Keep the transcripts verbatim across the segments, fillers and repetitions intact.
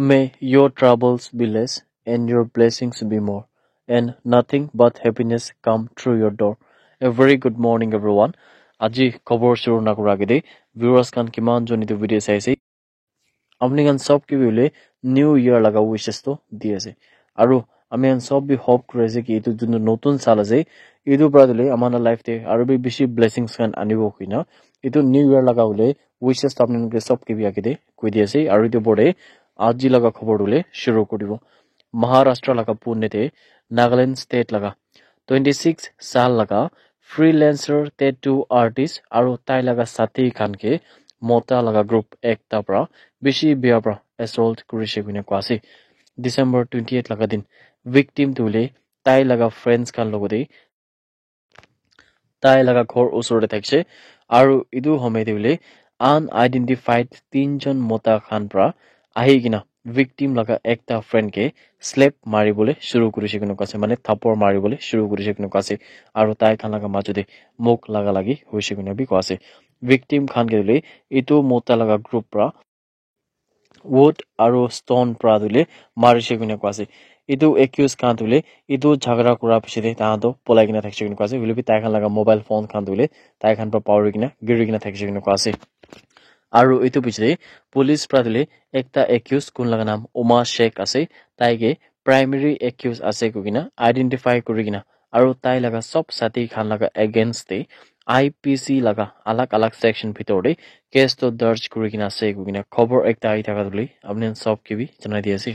May your troubles be less and your blessings be more, and nothing but happiness come through your door. A very good morning, everyone. Aji khobor shuru na kura agede, viewers khan kiman jon etu video sai ase. Apni khan sob ke bi hoile New Year laga wishes to di ase. Aru ami khan sob bi hope kuri ase ki etu juntu notun saal ase, etu para hoile ama khan la life te aru bi bishi blessings khan anibo koina. Etu New Year laga hoile wishes to apni khan ke sob ke bi agede koi di ase. Aru etu opor te aji laga khobor tu hoile shuru kuri dibo. Maharashtra laga Pune te Nagaland state laga twenty six saal laga freelancer tattoo artist aru tai laga sathi khan ke mota laga group ekta para bishi bia para assault kurishe koina koa ase. December twenty eight laga din victim tu hoile tai laga friends khan logote tai laga ghor usor te thakishe. Aru etu homoi te hoile unidentified tinjon mota khan para ahi kena victim laga ekta friend ke slap mari bole shuru kurishe koina koa ase, mane thapor mari bole shuru kurishe koina koa ase. Aru tai khan laga majo te muk laga lagi hoishe koina bi koa ase. Victim khan ke hoile etu mota laga group para wood aru stone para tu hoile marishe koina koa ase. Etu accused khan tu hoile etu jhagara kura piche te tahan tu polai kena thakishe koina koa ase. Hoile bi tai khan laga mobile phone khan tu hoile tai khan para pahori kena giri kena thakishe koina koa ase. Aru etu piche te police para tu hoile ekta accused kun laga naam Uma Sheikh ase, tai ke primary accused ase koi kena identify kuri kena aru tai laga sob sathi khan laga against te I P C laga alag alag section bhitor te case to darj kuri kena ase koi kena khobor ekta ahi thaka tu hoile apni khan sob ke bi janai di ase.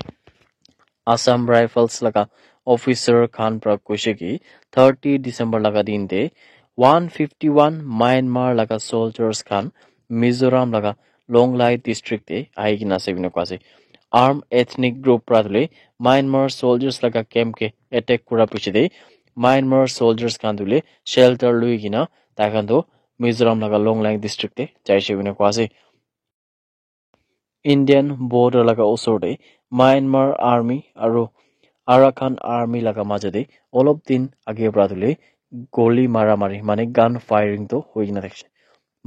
Assam Rifles laga officer khan para koishe ki thirty December laga din te one fifty one Myanmar laga soldiers khan Mizoram laga Longlai district te ahi kena ase koi kena koa ase. Armed ethnic group para tu hoile Myanmar soldiers laga camp ke attack kura piche te Myanmar soldiers khan tu hoile shelter lui kena tai khan tu Mizoram laga Longlai district te jaishe koi kena koa ase. Indian border laga usor te Myanmar army aru Arakan army laga majo te olop din age para tu hoile goli mara mari mane gun firing tu hoi kena thakishe.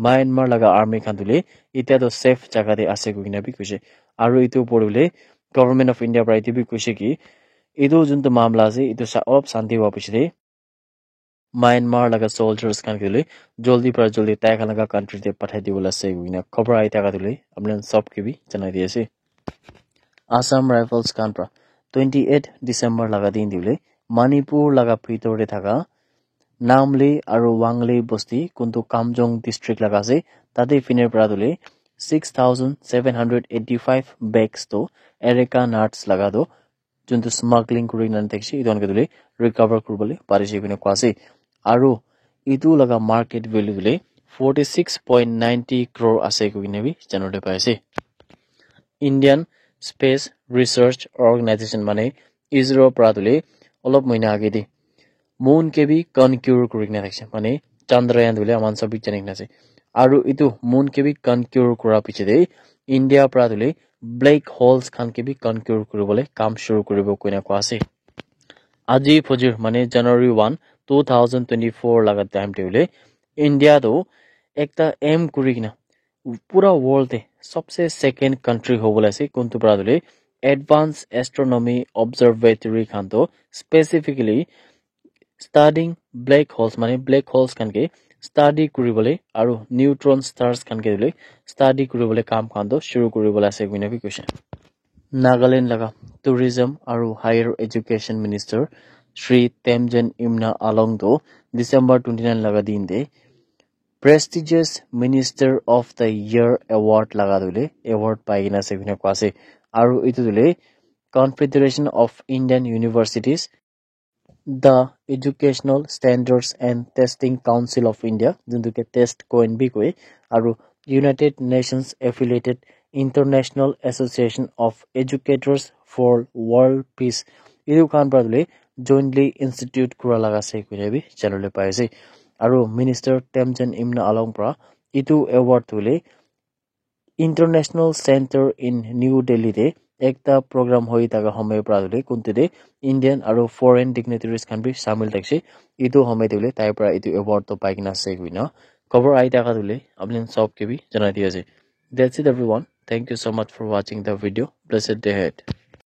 Myanmar laga army khan tu hoile itya tu safe jaga te ase koi kena bi koishe. Aru etu opor te hoile Government of India para etu bi koishe ki etu juntu mamla ase etu sa olop shanti hua piche te Myanmar laga soldiers khan ke hoile joldi para joldi tai khan laga country te pathai dibole ase koi kena khobor ahi thaka tu hoile apni khan sob ke bi janai di ase. Assam Rifles khan para twenty eight December laga din te hoile Manipur laga bhitor te thaka Namle aru Wangle bosti kuntu Kamjong district laga ase, tate phine para tu hoile six thousand seven hundred eighty five bags tu Areca nuts laga tu juntu smuggling kuri kena thakishe, etu khan ke tu hoile recover kuri bole parishe koi kena koa ase. Aru etu laga market value tu hoile forty six point ninety crore ase koi kena bi janabole pai ase. Indian Space Research Organization mane isro para tu hoile olop mohina age te moon ke bi conquer kuri kena thakishe, mane Chandrayaan tu hoile aman sob bi jani kena ase. Aru etu moon ke bi conquer kura piche te India para tu hoile black holes khan ke bi conquer kuri bole kam shuru kuri bo koi kena koa ase. Aji phojir mane January one two thousand twenty four laga time te hoile India tu ekta aim kuri kena pura world te sobse second country hobole ase kuntu para tu hoile advanced astronomy observatory khan tu specifically studying black holes mane black holes khan ke study kuri bole aru neutron stars khan ke hoile study kuri bole kam khan tu shuru kuri bole ase koi kena bi koishe. Nagaland laga Tourism aru Higher Education Minister Shri Temjen Imna Along tu December twenty nine laga din te prestigious Minister of the Year award laga tu hoile award pai kena ase koi kena koa ase. Aru etu tu hoile Confederation of Indian Universities, the Educational Standards and Testing Council of India, juntu ke test coin bi koi, aru United Nations affiliated International Association of Educators for World Peace, etu khan para tu hoile jointly institute kura laga ase koi kena bi janabole pai ase. Aru Minister Temjen Imna Along para etu award tu hoile International Center in New Delhi te ekta program hoi thaka homoi para tu hoile kuntu te Indian aru foreign dignitaries khan bi shamil thakishe. Etu homoi te hoile tai para etu award tu pai kena ase koi kena khobor ahi thaka tu hoile apni khan sob ke bi janai di ase. That's it, everyone. Thank you so much for watching the video. Blessed day ahead.